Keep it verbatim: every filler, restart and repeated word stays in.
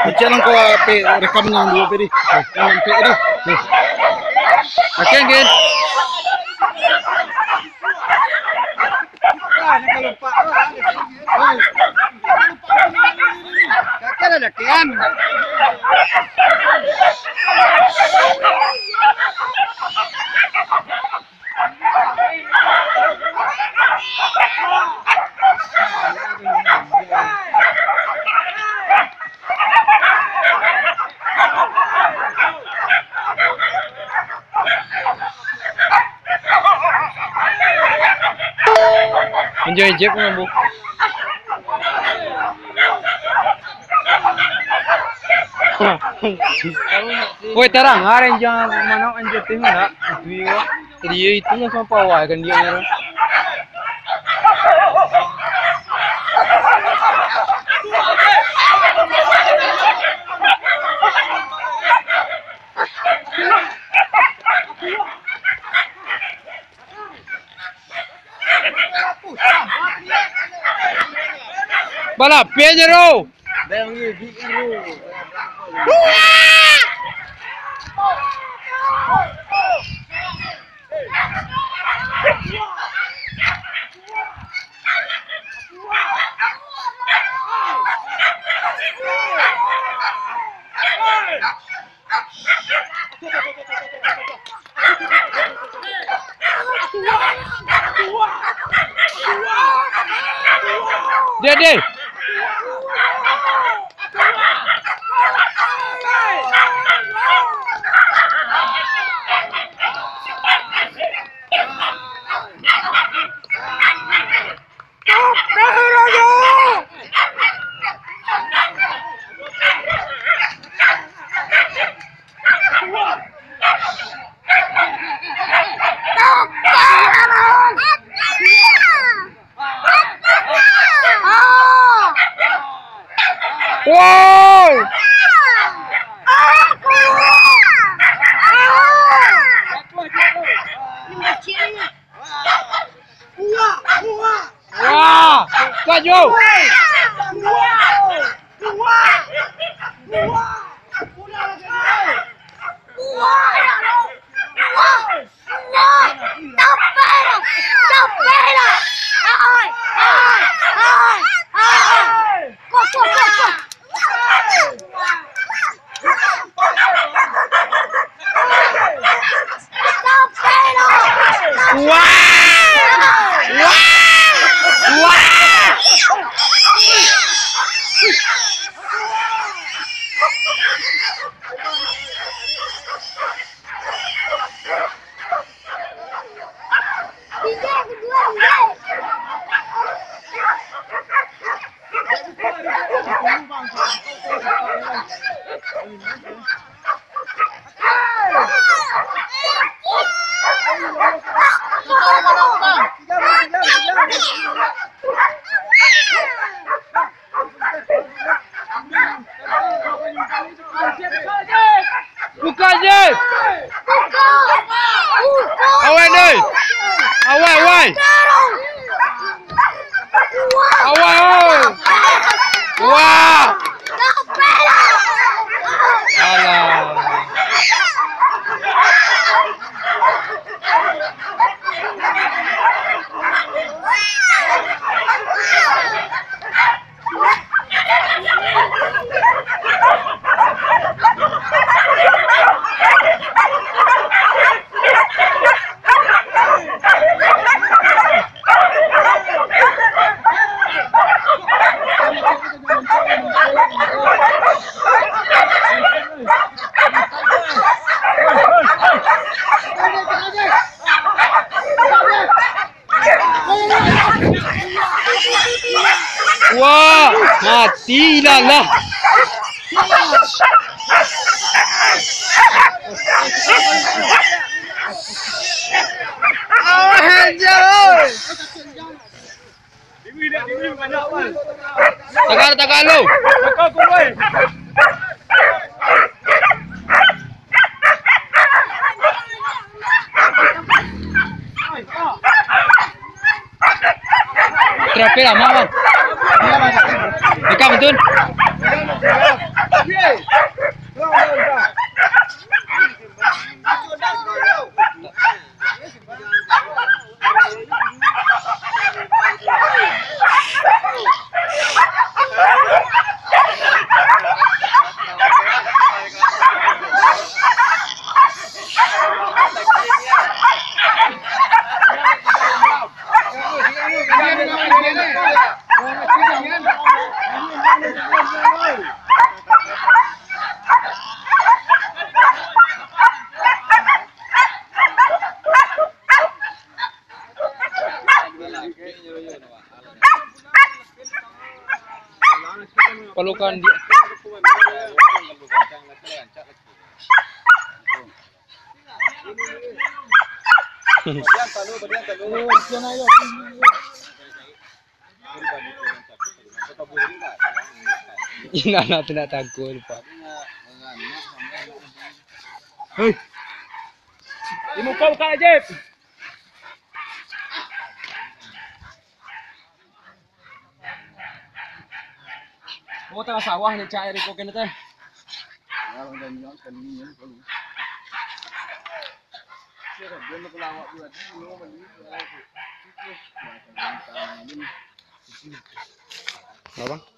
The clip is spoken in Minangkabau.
Pecah lang kau, pe, rekam nan duo pe di. Nan pe di. Oke, oke. Anjing ejek pun, Bu. Woi, tarang, areng jangan manok anjing tu enggak. Itu ya. Jadi itu lah sama pawai kan dia orang. Balapian je tu. Dek, dek. Woi! Wah! Kuat, Jo! Wah! Wah! Wah! Buka, Jay! Awai, Noy! Awai, awai! Awai, awai! Wah! Alah. Wah, mati lah lah. Awas aja, oi. Tagak, tagak lu. Rapih lah, Bang. Rekam, Tun. Palukan dia. Inana tu nak tangkul, Pak. Hei. Di muka buka, Jep. Oh, tangah sawah ni, cak, dari koken teh. Apa?